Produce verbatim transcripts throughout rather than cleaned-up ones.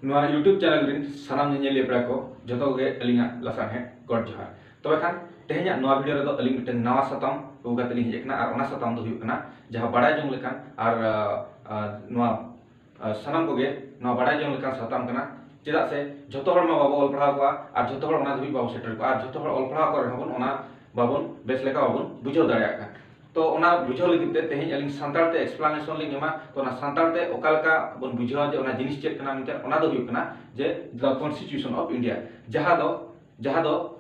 ᱱᱚᱣᱟ YouTube channel ᱨᱮᱱ ᱥᱟᱱᱟᱢ ᱧᱮᱧᱮᱞᱤᱭᱟᱹ ᱯᱮᱲᱟ ᱠᱚ ᱡᱚᱛᱚ ᱜᱮ ᱟᱹᱞᱤᱧᱟᱜ ᱞᱟᱥᱟᱲᱦᱮᱫ ᱜᱚᱰ ᱡᱚᱦᱟᱨ᱾ ᱛᱚᱵᱮ ᱠᱷᱟᱱ ᱛᱮᱦᱮᱧᱟᱜ ᱱᱚᱣᱟ ᱵᱷᱤᱰᱤᱭᱳ ᱨᱮᱫᱚ ᱟᱹᱞᱤᱧ ᱢᱤᱫᱴᱟᱝ ᱱᱟᱣᱟ ᱥᱟᱛᱟᱢ ᱟᱹᱜᱩ ᱠᱟᱛᱮ ᱞᱤᱧ ᱦᱮᱡ ᱟᱠᱟᱱᱟ, ᱟᱨ ᱚᱱᱟ ᱥᱟᱛᱟᱢ ᱫᱚ ᱦᱩᱭᱩᱜ ᱠᱟᱱᱟ ᱡᱟᱦᱟᱸ ᱵᱟᱲᱟᱭ ᱡᱚᱝ ᱞᱮᱠᱟᱱ ᱟᱨ, ᱟᱨ ᱱᱚᱣᱟ ᱟᱨ ᱥᱟᱱᱟᱢ ᱠᱚᱜᱮ ᱱᱚᱣᱟ ᱵᱟᱲᱟᱭ ᱡᱚᱝ ᱞᱮᱠᱟᱱ ᱥᱟᱛᱟᱢ ᱠᱟᱱᱟ᱾ ᱪᱮᱫᱟᱜ ᱥᱮ ᱡᱷᱚᱛᱚ ᱦᱚᱲ ᱢᱟ ᱵᱟᱵᱚ ᱚᱞ ᱯᱟᱲᱦᱟᱣ ᱠᱚᱜᱼᱟ, ᱟᱨ ᱡᱷᱚᱛᱚ ᱦᱚᱲ ᱚᱱᱟ ᱫᱷᱟᱹᱵᱤᱡ ᱵᱟᱵᱚ ᱥᱮᱴᱮᱨ ᱠᱚᱜᱼᱟ, ᱟᱨ ᱡᱷᱚᱛᱚ ᱦᱚᱲ ᱚᱞ ᱯᱟᱲᱦᱟᱣ ᱠᱚᱜ ᱨᱮᱦᱚᱸ ᱵᱚᱱ ᱚᱱᱟ ᱵᱟᱵᱚᱱ ᱵᱮᱥ ᱞᱮᱠᱟ ᱵᱟᱵᱚᱱ ᱵᱩᱡᱷᱟᱹᱣ ᱫᱟᱲᱮᱭᱟᱜ ᱠᱟᱱ᱾ ᱛᱚ ᱚᱱᱟ ᱵᱩᱡᱷᱟᱹᱣ ᱞᱟᱹᱜᱤᱫ ᱛᱮ ᱛᱮᱦᱮᱧ ᱟᱹᱞᱤᱧ ᱥᱟᱱᱛᱟᱲ ᱛᱮ ᱮᱠᱥᱯᱞᱟᱱᱮᱥᱚᱱ ᱞᱤᱧ ᱮᱢᱟ᱾ ᱛᱚ ᱚᱱᱟ ᱥᱟᱱᱛᱟᱲ ᱛᱮ ᱚᱠᱟ ᱞᱮᱠᱟ ᱵᱚᱱ ᱵᱩᱡᱷᱟᱹᱣᱟ ᱡᱮ ᱚᱱᱟ ᱡᱤᱱᱤᱥ ᱪᱮᱫ ᱠᱟᱱᱟ ᱢᱮᱱᱛᱮ, ᱚᱱᱟ ᱫᱚ ᱦᱩᱭᱩᱜ ᱠᱟᱱᱟ ᱡᱮ the Constitution of India, ᱡᱟᱦᱟᱸ ᱫᱚ ᱡᱟᱦᱟᱸ ᱫᱚ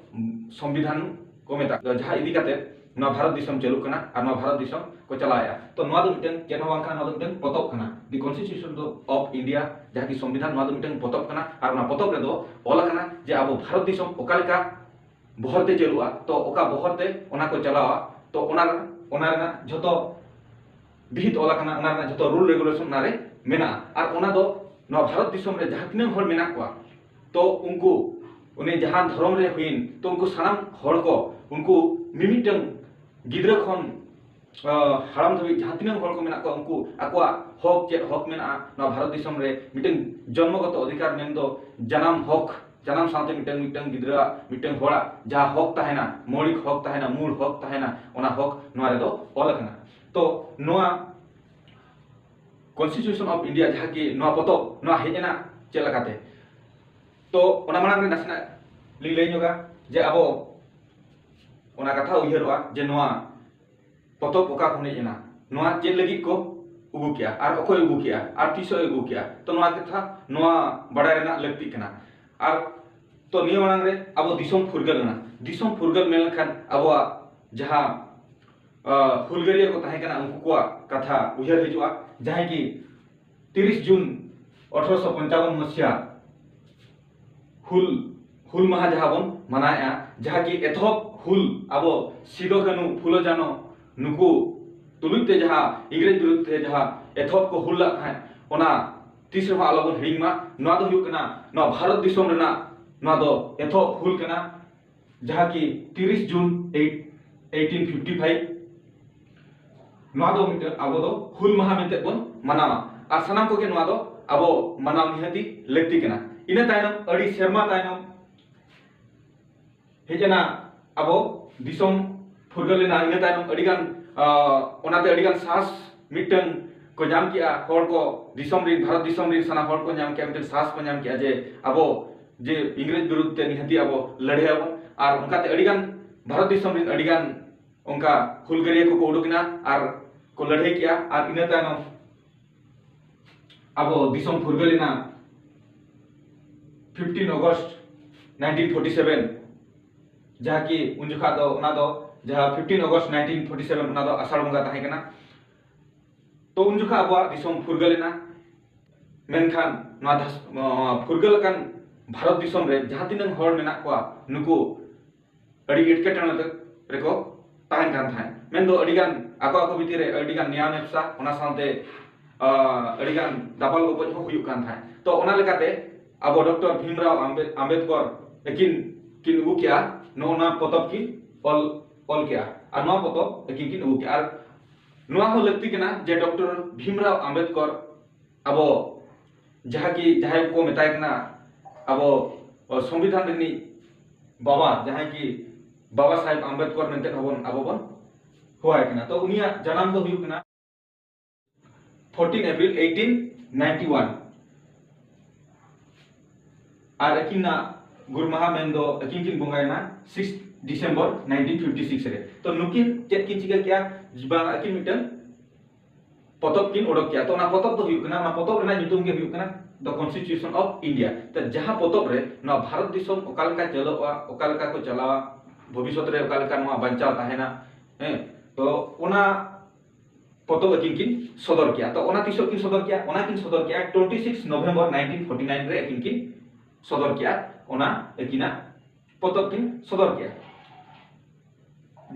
ᱥᱚᱝᱵᱤᱫᱷᱟᱱ ᱠᱚ ᱢᱮᱛᱟᱜ ᱫᱚ, ᱡᱟᱦᱟᱸ ᱤᱫᱤ ᱠᱟᱛᱮ ᱱᱚᱣᱟ ᱵᱷᱟᱨᱚᱛ ᱫᱤᱥᱚᱢ ᱪᱟᱹᱞᱩᱜ ᱠᱟᱱᱟ ᱟᱨ ᱱᱚᱣᱟ ᱵᱷᱟᱨᱚᱛ ᱫᱤᱥᱚᱢ ᱠᱚ ᱪᱟᱞᱟᱣᱮᱫᱼᱟ᱾ ᱛᱚ ᱱᱚᱣᱟ ᱫᱚ ᱢᱤᱫᱴᱟᱝ ᱪᱮᱫ ᱦᱚᱸ ᱵᱟᱝ ᱠᱟᱱᱟ, ᱱᱚᱣᱟ ᱫᱚ ᱢᱤᱫᱴᱟᱝ ᱯᱚᱛᱚᱵ ᱠᱟᱱᱟ, The Constitution of India, ᱡᱟᱦᱟᱸ ᱠᱤ ᱥᱚᱝᱵᱤᱫᱷᱟᱱ, ᱱᱚᱣᱟ ᱫᱚ ᱢᱤᱫᱴᱟᱝ ᱯᱚᱛᱚᱵ ᱠᱟᱱᱟ᱾ ᱟᱨ ᱚᱱᱟ ᱯᱚᱛᱚᱵ ᱨᱮᱫᱚ ᱚᱞ ᱟᱠᱟᱱᱟ ᱡᱮ ᱟᱵᱚ ᱵᱷᱟᱨᱚᱛ ᱫᱤᱥᱚᱢ ᱚᱠᱟ ᱞᱮᱠᱟ ᱵᱚᱦᱚᱨ ᱛᱮ ᱪᱟᱹᱞᱩᱜᱼᱟ, ᱛᱚ ᱚᱠᱟ ᱵᱚᱦᱚᱨ ᱛᱮ ᱚᱱᱟ ᱠᱚ ᱪᱟᱞᱟᱣᱟ, ᱛᱚ ᱚᱱᱟ ᱚᱱᱟ ᱨᱮᱱᱟᱜ ᱡᱷᱚᱛᱚ ᱵᱤᱦᱤᱛ ᱚᱞ ᱟᱠᱟᱱᱟ, ᱚᱱᱟ ᱨᱮᱱᱟᱜ ᱡᱷᱚᱛᱚ ᱨᱩᱞ ᱨᱮᱜᱩᱞᱮᱥᱚᱱ ᱚᱱᱟ ᱨᱮ ᱢᱮᱱᱟᱜᱼᱟ᱾ ᱟᱨ ᱚᱱᱟ ᱫᱚ ᱱᱚᱣᱟ ᱵᱷᱟᱨᱚᱛ ᱫᱤᱥᱚᱢ ᱨᱮ ᱡᱟᱦᱟᱸ ᱛᱤᱱᱟᱹᱜ ᱦᱚᱲ ᱢᱮᱱᱟᱜ ᱠᱚᱣᱟ, ᱛᱚ ᱩᱱᱠᱩ ᱩᱱᱤ ᱡᱟᱦᱟᱸ ᱫᱷᱚᱨᱚᱢ ᱨᱮ ᱦᱩᱭᱮᱱ, ᱛᱚ ᱩᱱᱠᱩ ᱥᱟᱱᱟᱢ ᱦᱚᱲ ᱠᱚ, ᱩᱱᱠᱩ ᱢᱤᱢᱤᱫᱴᱟᱝ ᱜᱤᱫᱽᱨᱟᱹ ᱠᱷᱚᱱ ᱟᱸ, ᱦᱟᱲᱟᱢ ᱫᱷᱟᱹᱵᱤᱡ ᱡᱟᱦᱟᱸ ᱛᱤᱱᱟᱹᱜ ᱦᱚᱲ ᱠᱚ ᱢᱮᱱᱟᱜ ᱠᱚᱣᱟ, ᱩᱱᱠᱩ ᱟᱠᱚᱣᱟᱜ ᱦᱚᱠ, ᱪᱮᱫ ᱦᱚᱠ ᱢᱮᱱᱟᱜᱼᱟ ᱱᱚᱣᱟ ᱵᱷᱟᱨᱚᱛ ᱫᱤᱥᱚᱢ ᱨᱮ, ᱢᱤᱫᱴᱟᱝ ᱡᱚᱱᱢᱚᱜᱚᱛᱚ ᱚᱫᱷᱤᱠᱟᱨ ᱢᱮᱱᱫᱚ ᱡᱟᱱᱟᱢ ᱦᱚᱠ, ᱡᱟᱱᱟᱢ ᱥᱟᱶᱛᱮ ᱢᱤᱫᱴᱟᱝ, ᱢᱤᱫᱴᱟᱝ ᱜᱤᱫᱽᱨᱟᱹᱣᱟᱜ, ᱢᱤᱫᱴᱟᱝ ᱦᱚᱲᱟᱜ ᱡᱟᱦᱟᱸ ᱦᱚᱠ ᱛᱟᱦᱮᱱᱟ, ᱢᱳᱣᱞᱤᱠ ᱦᱚᱠ ᱛᱟᱦᱮᱱᱟ, ᱢᱩᱞ ᱦᱚᱠ ᱛᱟᱦᱮᱱᱟ, ᱚᱱᱟ ᱦᱚᱠ ᱱᱚᱣᱟ ᱨᱮᱫᱚ ᱚᱞ ᱟᱠᱟᱱᱟ᱾ ᱛᱚ ᱱᱚᱣᱟ Constitution of India ᱡᱟᱦᱟᱸ ᱠᱤ ᱱᱚᱣᱟ ᱯᱚᱛᱚᱵ ᱱᱚᱣᱟ ᱦᱮᱡ ᱮᱱᱟ ᱪᱮᱫ ᱞᱮᱠᱟᱛᱮ? ᱛᱚ ᱚᱱᱟ ᱢᱟᱲᱟᱝ ᱨᱮ ᱱᱟᱥᱮᱱᱟᱜ ᱞᱤᱧ ᱞᱟᱹᱭ ᱧᱚᱜᱟ ᱡᱮ ᱟᱵᱚ ᱚᱱᱟ ᱠᱟᱛᱷᱟ ᱩᱭᱦᱟᱹᱨᱚᱜᱼᱟ ᱡᱮ ᱱᱚᱣᱟ ᱯᱚᱛᱚᱵ ᱚᱠᱟ ᱠᱷᱚᱱ ᱦᱮᱡ ᱮᱱᱟ, ᱱᱚᱣᱟ ᱪᱮᱫ ᱞᱟᱹᱜᱤᱫ ᱠᱚ ᱟᱹᱜᱩ ᱠᱮᱜᱼᱟ ᱟᱨ ᱚᱠᱚᱭ ᱟᱹᱜᱩ ᱠᱮᱜᱼᱟ ᱟᱨ ᱛᱤᱥ ᱦᱚᱸᱭ ᱟᱹᱜᱩ ᱠᱮᱜᱼᱟ, ᱛᱚ ᱱᱚᱣᱟ ᱠᱟᱛᱷᱟ ᱱᱚᱣᱟ ᱵᱟᱰᱟᱭ ᱨᱮᱱᱟᱜ ᱞᱟᱹᱠᱛᱤᱜ ᱠᱟᱱᱟ᱾ ᱟᱨ ᱛᱚ ᱱᱤᱭᱟᱹ ᱢᱟᱲᱟᱝ ᱨᱮ ᱟᱵᱚ ᱫᱤᱥᱚᱢ ᱯᱷᱩᱨᱜᱟᱹᱞ ᱮᱱᱟ᱾ ᱫᱤᱥᱚᱢ ᱯᱷᱩᱨᱜᱟᱹᱞ ᱢᱮᱱ ᱞᱮᱠᱷᱟᱱ ᱟᱵᱚᱣᱟᱜ ᱡᱟᱦᱟᱸ, ᱟᱸ, ᱦᱩᱞᱜᱟᱹᱨᱤᱭᱟᱹ ᱠᱚ ᱛᱟᱦᱮᱸ ᱠᱟᱱᱟ, ᱩᱱᱠᱩ ᱠᱚᱣᱟᱜ ᱠᱟᱛᱷᱟ ᱩᱭᱦᱟᱹᱨ ᱦᱤᱡᱩᱜᱼᱟ, ᱡᱟᱦᱟᱸᱭ ᱠᱤ ᱛᱤᱨᱤᱥ ᱡᱩᱱ ᱟᱴᱷᱨᱚᱥᱚ ᱯᱚᱧᱪᱟᱵᱚᱱ ᱢᱟᱹᱥᱤᱭᱟ ᱦᱩᱞ, ᱦᱩᱞ ᱢᱟᱦᱟ ᱡᱟᱦᱟᱸ ᱵᱚᱱ ᱢᱟᱱᱟᱣᱮᱫᱼᱟ, ᱡᱟᱦᱟᱸ ᱠᱤ ᱮᱛᱚᱦᱚᱵ ᱦᱩᱞ ᱟᱵᱚ ᱥᱤᱫᱚ ᱠᱟᱹᱱᱦᱩ, ᱯᱷᱩᱞᱳ ᱡᱷᱟᱱᱚ ᱱᱩᱠᱩ ᱛᱩᱞᱩᱡ ᱛᱮ ᱡᱟᱦᱟᱸ ᱤᱝᱨᱮᱡᱽ ᱵᱤᱨᱩᱫᱽ ᱛᱮ ᱡᱟᱦᱟᱸ ᱮᱛᱚᱦᱚᱵ ᱠᱚ ᱦᱩᱞ ᱞᱮᱫ ᱛᱟᱦᱮᱸᱫ, ᱚᱱᱟ ᱛᱤᱥ ᱨᱮᱦᱚᱸ ᱟᱞᱚᱵᱚᱱ ᱦᱤᱲᱤᱧ ᱢᱟ᱾ ᱱᱚᱣᱟ ᱫᱚ ᱦᱩᱭᱩᱜ ᱠᱟᱱᱟ ᱱᱚᱣᱟ ᱵᱷᱟᱨᱚᱛ ᱫᱤᱥᱚᱢ ᱨᱮᱱᱟᱜ ᱱᱚᱣᱟ ᱫᱚ ᱮᱛᱚᱦᱚᱵ ᱦᱩᱞ ᱠᱟᱱᱟ, ᱡᱟᱦᱟᱸ ᱠᱤ ᱛᱤᱨᱤᱥ ᱡᱩᱱ eight, eighteen fifty five, ᱱᱚᱣᱟ ᱫᱚ ᱢᱤᱫᱴᱟᱝ ᱟᱵᱚ ᱫᱚ ᱦᱩᱞ ᱢᱟᱦᱟ ᱢᱮᱱᱛᱮ ᱵᱚᱱ ᱢᱟᱱᱟᱣᱟ᱾ ᱟᱨ ᱥᱟᱱᱟᱢ ᱠᱚᱜᱮ ᱱᱚᱣᱟ ᱫᱚ ᱟᱵᱚ ᱢᱟᱱᱟᱣ ᱱᱤᱦᱟᱹᱛᱤ ᱞᱟᱹᱠᱛᱤ ᱠᱟᱱᱟ᱾ ᱤᱱᱟᱹ ᱛᱟᱭᱱᱚᱢ, ᱟᱹᱰᱤ ᱥᱮᱨᱢᱟ ᱛᱟᱭᱱᱚᱢ ᱦᱮᱡ ᱮᱱᱟ ᱟᱵᱚ ᱫᱤᱥᱚᱢ ᱯᱷᱩᱨᱜᱟᱹᱞ ᱮᱱᱟ᱾ ᱤᱱᱟᱹ ᱛᱟᱭᱱᱚᱢ ᱟᱹᱰᱤ ᱜᱟᱱ, ᱟᱸ, ᱚᱱᱟᱛᱮ ᱟᱹᱰᱤ ᱜᱟᱱ ᱥᱟᱦᱟᱥ ᱢᱤᱫᱴᱟᱝ ᱠᱚ ᱧᱟᱢ ᱠᱮᱜᱼᱟ ᱦᱚᱲ ᱠᱚ, ᱫᱤᱥᱚᱢ ᱨᱮᱱ, ᱵᱷᱟᱨᱚᱛ ᱫᱤᱥᱚᱢ ᱨᱮᱱ ᱥᱟᱱᱟᱢ ᱦᱚᱲ ᱠᱚ ᱧᱟᱢ ᱠᱮᱜᱼᱟ, ᱢᱤᱫᱴᱟᱝ ᱥᱟᱦᱟᱥ ᱠᱚ ᱧᱟᱢ ᱠᱮᱜᱼᱟ ᱡᱮ ᱟᱵᱚ ᱡᱮ ᱤᱝᱨᱮᱡᱽ ᱵᱤᱨᱩᱫᱷ ᱛᱮ ᱱᱤᱦᱟᱹᱛᱤ ᱟᱵᱚ ᱞᱟᱹᱲᱦᱟᱹᱭ ᱟᱵᱚᱱ᱾ ᱟᱨ ᱚᱱᱠᱟᱛᱮ ᱟᱹᱰᱤ ᱜᱟᱱ ᱵᱷᱟᱨᱚᱛ ᱫᱤᱥᱚᱢ ᱨᱮᱱ ᱟᱹᱰᱤ ᱜᱟᱱ ᱚᱱᱠᱟ ᱦᱩᱞᱜᱟᱹᱨᱤᱭᱟᱹ ᱠᱚᱠᱚ ᱩᱰᱩᱠ ᱮᱱᱟ ᱟᱨ ᱠᱚ ᱞᱟᱹᱲᱦᱟᱹᱭ ᱠᱮᱜᱼᱟ᱾ ᱟᱨ ᱤᱱᱟᱹ ᱛᱟᱭᱱᱚᱢ ᱟᱵᱚ ᱫᱤᱥᱚᱢ ᱯᱷᱩᱨᱜᱟᱹᱞ ᱮᱱᱟ fifteen August nineteen forty seven, ᱡᱟᱦᱟᱸ ᱠᱤ ᱩᱱ ᱡᱚᱠᱷᱟᱜ ᱫᱚ, ᱚᱱᱟ ᱫᱚ ᱡᱟᱦᱟᱸ fifteen August nineteen forty seven, ᱚᱱᱟ ᱫᱚ ᱟᱥᱟᱲ ᱵᱚᱸᱜᱟ ᱛᱟᱦᱮᱸ ᱠᱟᱱᱟ᱾ ᱛᱚ ᱩᱱ ᱡᱚᱠᱷᱟᱜ ᱟᱵᱚᱣᱟᱜ ᱫᱤᱥᱚᱢ ᱯᱷᱩᱨᱜᱟᱹᱞ ᱮᱱᱟ᱾ ᱢᱮᱱᱠᱷᱟᱱ ᱱᱚᱣᱟ ᱫᱷᱟᱥ-, ᱱᱚᱣᱟ ᱯᱷᱩᱨᱜᱟᱹᱞ ᱟᱠᱟᱱ ᱵᱷᱟᱨᱚᱛ ᱫᱤᱥᱚᱢ ᱨᱮ ᱡᱟᱦᱟᱸ ᱛᱤᱱᱟᱹᱜ ᱦᱚᱲ ᱢᱮᱱᱟᱜ ᱠᱚᱣᱟ, ᱱᱩᱠᱩ ᱟᱹᱰᱤ ᱮᱴᱠᱮᱴᱚᱬᱮ ᱨᱮᱠᱚ ᱛᱟᱦᱮᱱ ᱠᱟᱱ ᱛᱟᱦᱮᱸᱫ᱾ ᱢᱮᱱᱫᱚ ᱟᱹᱰᱤᱜᱟᱱ ᱟᱠᱚ ᱟᱠᱚ ᱵᱷᱤᱛᱤᱨ ᱨᱮ ᱟᱹᱰᱤᱜᱟᱱ ᱱᱮᱭᱟ ᱱᱮᱯᱥᱟ, ᱚᱱᱟ ᱥᱟᱶᱛᱮ, ᱟᱸ, ᱟᱹᱰᱤᱜᱟᱱ ᱫᱟᱯᱟᱞ ᱜᱚᱯᱚᱡ ᱦᱚᱸ ᱦᱩᱭᱩᱜ ᱠᱟᱱ ᱛᱟᱦᱮᱸᱫ᱾ ᱛᱚ ᱚᱱᱟ ᱞᱮᱠᱟᱛᱮ ᱟᱵᱚ ᱰᱚᱠᱴᱚᱨ ᱵᱷᱤᱢᱨᱟᱣ ᱟᱢᱵᱮ-, ᱟᱢᱵᱮᱫᱠᱚᱨ ᱟᱹᱠᱤᱱ ᱠᱤᱱ ᱟᱹᱜᱩ ᱠᱮᱜᱼᱟ, ᱱᱚᱜᱼᱚ ᱱᱚᱣᱟ ᱯᱚᱛᱚᱵ ᱠᱤᱱ ᱚᱞ, ᱚᱞ ᱠᱮᱜᱼᱟ᱾ ᱟᱨ ᱱᱚᱣᱟ ᱯᱚᱛᱚᱵ ᱟᱹᱠᱤᱱ ᱠᱤᱱ ᱟᱹᱜᱩ ᱠᱮᱜᱼᱟ᱾ ᱟᱨ ᱱᱚᱣᱟ ᱦᱚᱸ ᱞᱟᱹᱠᱛᱤ ᱠᱟᱱᱟ ᱡᱮ ᱰᱚᱠᱴᱚᱨ ᱵᱷᱤᱢᱨᱟᱣ ᱟᱢᱵᱮᱫᱠᱚᱨ ᱟᱵᱚ ᱡᱟᱦᱟᱸ ᱠᱤ, ᱡᱟᱦᱟᱸᱭ ᱠᱚ ᱢᱮᱛᱟᱭ ᱠᱟᱱᱟ ᱟᱵᱚ ᱥᱚᱝᱵᱤᱫᱷᱟᱱ ᱨᱤᱱᱤᱡ ᱵᱟᱵᱟ, ᱡᱟᱦᱟᱸᱭ ᱠᱤ ᱵᱟᱵᱟ ᱥᱟᱦᱮᱵᱽ ᱟᱢᱵᱮᱫᱠᱚᱨ ᱢᱮᱱᱛᱮ ᱦᱚᱸᱵᱚᱱ, ᱟᱵᱚ ᱵᱚᱱ ᱦᱚᱦᱚᱣᱟᱭ ᱠᱟᱱᱟ᱾ ᱛᱚ ᱩᱱᱤᱭᱟᱜ ᱡᱟᱱᱟᱢ ᱫᱚ ᱦᱩᱭᱩᱜ ᱠᱟᱱᱟ fourteen April eighteen ninety one. ᱟᱨ ᱟᱹᱠᱤᱱᱟᱜ ᱜᱩᱨ ᱢᱟᱦᱟ ᱢᱮᱱᱫᱚ ᱟᱹᱠᱤᱱ ᱠᱤᱱ ᱵᱚᱸᱜᱟᱭᱮᱱᱟ six December nineteen fifty six ᱨᱮ᱾ ᱛᱚ ᱱᱩᱠᱤᱱ ᱪᱮᱫ ᱠᱤᱱ ᱪᱤᱠᱟᱹ ᱠᱮᱜᱼᱟ? ᱵᱟᱝ, ᱟᱹᱠᱤᱱ ᱢᱤᱫᱴᱟᱝ ᱯᱚᱛᱚᱵ ᱠᱤᱱ ᱚᱰᱚᱠ ᱠᱮᱜᱼᱟ᱾ ᱛᱚ ᱚᱱᱟ ᱯᱚᱛᱚᱵ ᱫᱚ ᱦᱩᱭᱩᱜ ᱠᱟᱱᱟ, ᱚᱱᱟ ᱯᱚᱛᱚᱵ ᱨᱮᱱᱟᱜ ᱧᱩᱛᱩᱢ ᱜᱮ ᱦᱩᱭᱩᱜ ᱠᱟᱱᱟ The Constitution of India᱾ ᱛᱚ ᱡᱟᱦᱟᱸ ᱯᱚᱛᱚᱵ ᱨᱮ ᱱᱚᱣᱟ ᱵᱷᱟᱨᱚᱛ ᱫᱤᱥᱚᱢ ᱚᱠᱟ ᱞᱮᱠᱟ ᱪᱟᱹᱞᱩᱜᱼᱟ, ᱚᱠᱟ ᱞᱮᱠᱟ ᱠᱚ ᱪᱟᱞᱟᱣᱟ, ᱵᱷᱚᱵᱤᱥᱥᱚᱛ ᱨᱮ ᱚᱠᱟ ᱞᱮᱠᱟ ᱱᱚᱣᱟ ᱵᱟᱧᱪᱟᱣ ᱛᱟᱦᱮᱱᱟ, ᱦᱮᱸ, ᱛᱚ ᱚᱱᱟ ᱯᱚᱛᱚᱵ ᱟᱹᱠᱤᱱ ᱠᱤᱱ ᱥᱚᱫᱚᱨ ᱠᱮᱜᱼᱟ᱾ ᱛᱚ ᱚᱱᱟ ᱛᱤᱥᱚᱜ ᱠᱤᱱ ᱥᱚᱫᱚᱨ ᱠᱮᱜᱼᱟ? ᱚᱱᱟ ᱠᱤᱱ ᱥᱚᱫᱚᱨ ᱠᱮᱜᱼᱟ twenty six November nineteen forty nine ᱨᱮ ᱟᱹᱠᱤᱱ ᱠᱤᱱ ᱥᱚᱫᱚᱨ ᱠᱮᱜᱼᱟ, ᱚᱱᱟ ᱟᱹᱠᱤᱱᱟᱜ ᱯᱚᱛᱚᱵ ᱠᱤᱱ ᱥᱚᱫᱚᱨ ᱠᱮᱜᱼᱟ᱾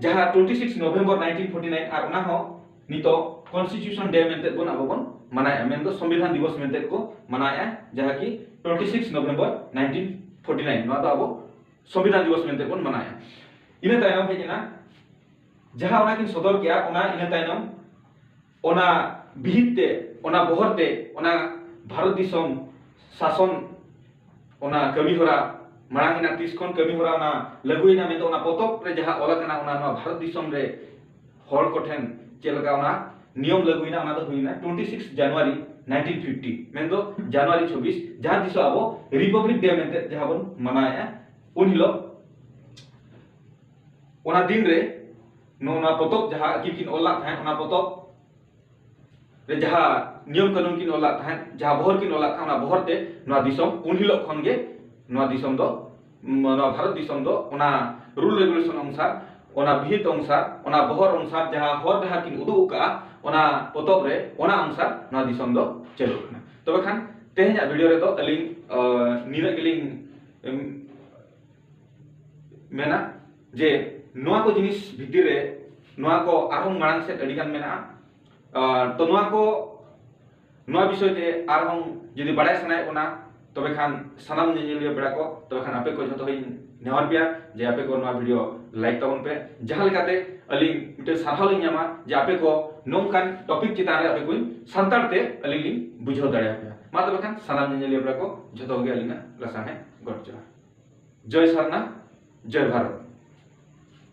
ᱡᱟᱦᱟᱸ twenty six November nineteen forty nine, ᱟᱨ ᱚᱱᱟ ᱦᱚᱸ ᱱᱤᱛᱚᱜ Constitution Day ᱢᱮᱱᱛᱮ ᱵᱚᱱ, ᱟᱵᱚ ᱵᱚᱱ ᱢᱟᱱᱟᱣᱮᱜᱼᱟ, ᱢᱮᱱᱫᱚ ᱥᱚᱝᱵᱤᱫᱷᱟᱱ ᱫᱤᱵᱚᱥ ᱢᱮᱱᱛᱮ ᱠᱚ ᱢᱟᱱᱟᱣᱮᱜᱼᱟ, ᱡᱟᱦᱟᱸ ᱠᱤ twenty six November nineteen forty nine, ᱱᱚᱣᱟ ᱫᱚ ᱟᱵᱚ ᱥᱚᱝᱵᱤᱫᱷᱟᱱ ᱫᱤᱵᱚᱥ ᱢᱮᱱᱛᱮ ᱵᱚᱱ ᱢᱟᱱᱟᱣᱮᱜᱼᱟ᱾ ᱤᱱᱟᱹ ᱛᱟᱭᱱᱚᱢ ᱦᱮᱡ ᱮᱱᱟ ᱡᱟᱦᱟᱸ ᱚᱱᱟ ᱠᱤᱱ ᱥᱚᱫᱚᱨ ᱠᱮᱜᱼᱟ, ᱚᱱᱟ ᱤᱱᱟᱹ ᱛᱟᱭᱱᱚᱢ ᱚᱱᱟ ᱵᱤᱦᱤᱛ ᱛᱮ, ᱚᱱᱟ ᱵᱚᱦᱚᱨ ᱛᱮ, ᱚᱱᱟ ᱵᱷᱟᱨᱚᱛ ᱫᱤᱥᱚᱢ ᱥᱟᱥᱚᱱ ᱚᱱᱟ ᱠᱟᱹᱢᱤ ᱦᱚᱨᱟ ᱢᱟᱲᱟᱝ ᱮᱱᱟ, ᱛᱤᱥ ᱠᱷᱚᱱ ᱠᱟᱹᱢᱤ ᱦᱚᱨᱟ ᱚᱱᱟ ᱞᱟᱹᱜᱩᱭᱮᱱᱟ, ᱢᱮᱱᱫᱚ ᱚᱱᱟ ᱯᱚᱛᱚᱵ ᱨᱮ ᱡᱟᱦᱟᱸ ᱚᱞ ᱟᱠᱟᱱᱟ, ᱚᱱᱟ ᱱᱚᱣᱟ ᱵᱷᱟᱨᱚᱛ ᱫᱤᱥᱚᱢ ᱨᱮ ᱦᱚᱲ ᱠᱚᱴᱷᱮᱱ ᱪᱮᱫ ᱞᱮᱠᱟ ᱚᱱᱟ ᱱᱤᱭᱚᱢ ᱞᱟᱹᱜᱩᱭᱮᱱᱟ, ᱚᱱᱟ ᱫᱚ ᱦᱩᱭᱱᱟ ᱴᱩᱭᱮᱱᱴᱤ ᱥᱤᱠᱥ ᱡᱟᱱᱩᱣᱟᱨᱤ ᱱᱟᱭᱤᱱᱴᱤᱱ ᱯᱷᱤᱯᱴᱤ, ᱢᱮᱱᱫᱚ ᱡᱟᱱᱩᱣᱟᱨᱤ ᱪᱷᱚᱵᱵᱤᱥ, ᱡᱟᱦᱟᱸ ᱛᱤᱥᱚᱜ ᱟᱵᱚ ᱨᱤᱯᱟᱵᱽᱞᱤᱠ ᱰᱮ ᱢᱮᱱᱛᱮ ᱡᱟᱦᱟᱸ ᱵᱚᱱ ᱢᱟᱱᱟᱣᱮᱫᱼᱟ, ᱩᱱ ᱦᱤᱞᱳᱜ ᱚᱱᱟ ᱫᱤᱱ ᱨᱮ ᱱᱚᱜᱼᱚ ᱱᱚᱣᱟ ᱯᱚᱛᱚᱵ ᱡᱟᱦᱟᱸ ᱟᱹᱠᱤᱱ ᱠᱤᱱ ᱚᱞ ᱞᱟᱜ ᱛᱟᱦᱮᱸᱫ, ᱚᱱᱟ ᱯᱚᱛᱚᱵ ᱨᱮ ᱡᱟᱦᱟᱸ ᱱᱤᱭᱚᱢ ᱠᱟᱹᱱᱩᱱ ᱠᱤᱱ ᱚᱞ ᱞᱟᱜ ᱛᱟᱦᱮᱸᱫ, ᱡᱟᱦᱟᱸ ᱵᱚᱦᱚᱨ ᱠᱤᱱ ᱚᱞ ᱞᱟᱜ ᱛᱟᱦᱮᱸᱫ, ᱚᱱᱟ ᱵᱚᱦᱚᱨ ᱛᱮ ᱱᱚᱣᱟ ᱫᱤᱥᱚᱢ ᱩᱱ ᱦᱤᱞᱳᱜ ᱠᱷᱚᱱ ᱜᱮ ᱱᱚᱣᱟ ᱫᱤᱥᱚᱢ ᱫᱚ, ᱱᱚᱣᱟ ᱵᱷᱟᱨᱚᱛ ᱫᱤᱥᱚᱢ ᱫᱚ ᱚᱱᱟ ᱨᱩᱞ ᱨᱮᱜᱩᱞᱮᱥᱚᱱ ᱚᱱᱩᱥᱟᱨ, ᱚᱱᱟ ᱵᱷᱤᱛ ᱚᱱᱩᱥᱟᱨ, ᱚᱱᱟ ᱵᱚᱦᱚᱨ ᱚᱱᱩᱥᱟᱨ ᱡᱟᱦᱟᱸ ᱦᱚᱨ ᱰᱟᱦᱟᱨ ᱠᱤᱱ ᱩᱫᱩᱜ ᱟᱠᱟᱫᱼᱟ ᱚᱱᱟ ᱯᱚᱛᱚᱵ ᱨᱮ, ᱚᱱᱟ ᱚᱱᱩᱥᱟᱨ ᱱᱚᱣᱟ ᱫᱤᱥᱚᱢ ᱫᱚ ᱪᱟᱹᱞᱩᱜ ᱠᱟᱱᱟ᱾ ᱛᱚᱵᱮ ᱠᱷᱟᱱ ᱛᱮᱦᱮᱧᱟᱜ ᱵᱷᱤᱰᱤᱭᱳ ᱨᱮᱫᱚ ᱟᱹᱞᱤᱧ, ᱟᱹ, ᱱᱤᱱᱟᱹᱜ ᱜᱮᱞᱤᱧ, ᱮᱢ, ᱢᱮᱱᱟ ᱡᱮ ᱱᱚᱣᱟ ᱠᱚ ᱡᱤᱱᱤᱥ ᱵᱷᱤᱛᱤᱨ ᱨᱮ ᱱᱚᱣᱟ ᱠᱚ ᱟᱨᱦᱚᱸ ᱢᱟᱲᱟᱝ ᱥᱮᱫ ᱟᱹᱰᱤ ᱜᱟᱱ ᱢᱮᱱᱟᱜᱼᱟ᱾ ᱟᱨ ᱛᱚ ᱱᱚᱣᱟ ᱠᱚ, ᱱᱚᱣᱟ ᱵᱤᱥᱚᱭ ᱛᱮ ᱟᱨᱦᱚᱸ ᱡᱩᱫᱤ ᱵᱟᱲᱟᱭ ᱥᱟᱱᱟᱭᱮᱫ ᱵᱚᱱᱟ, ᱛᱚᱵᱮ ᱠᱷᱟᱱ ᱥᱟᱱᱟᱢ ᱧᱮᱧᱮᱞᱤᱭᱟᱹ ᱯᱮᱲᱟ ᱠᱚ, ᱛᱚᱵᱮ ᱠᱷᱟᱱ ᱟᱯᱮ ᱠᱚ ᱡᱷᱚᱛᱚ ᱦᱚᱧ ᱱᱮᱦᱚᱨ ᱯᱮᱭᱟ ᱡᱮ ᱟᱯᱮ ᱠᱚ ᱱᱚᱣᱟ ᱵᱷᱤᱰᱤᱭᱳ ᱞᱟᱭᱤᱠ ᱛᱟᱵᱚᱱ ᱯᱮ, ᱡᱟᱦᱟᱸ ᱞᱮᱠᱟᱛᱮ ᱟᱹᱞᱤᱧ ᱢᱤᱫᱴᱮᱱ ᱥᱟᱨᱦᱟᱣ ᱞᱤᱧ ᱧᱟᱢᱟ ᱡᱮ ᱟᱯᱮ ᱠᱚ ᱱᱚᱝᱠᱟᱱ ᱴᱚᱯᱤᱠ ᱪᱮᱛᱟᱱ ᱨᱮ ᱟᱯᱮ ᱠᱚᱧ ᱥᱟᱱᱛᱟᱲ ᱛᱮ ᱟᱹᱞᱤᱧ ᱞᱤᱧ ᱵᱩᱡᱷᱟᱹᱣ ᱫᱟᱲᱮᱭᱟᱯᱮᱭᱟ᱾ ᱢᱟ ᱛᱚᱵᱮ ᱠᱷᱟᱱ ᱥᱟᱱᱟᱢ ᱧᱮᱧᱮᱞᱤᱭᱟᱹ ᱯᱮᱲᱟ ᱠᱚ ᱡᱷᱚᱛᱚ ᱠᱚᱜᱮ ᱟᱹᱞᱤᱧᱟᱜ ᱞᱟᱥᱟᱲᱦᱮᱫ ᱜᱚᱰ ᱡᱚᱦᱟᱨ᱾ ᱡᱚᱭ ᱥᱟᱨᱱᱟ, ᱡᱚᱭ ᱵᱷᱟᱨᱚᱛ᱾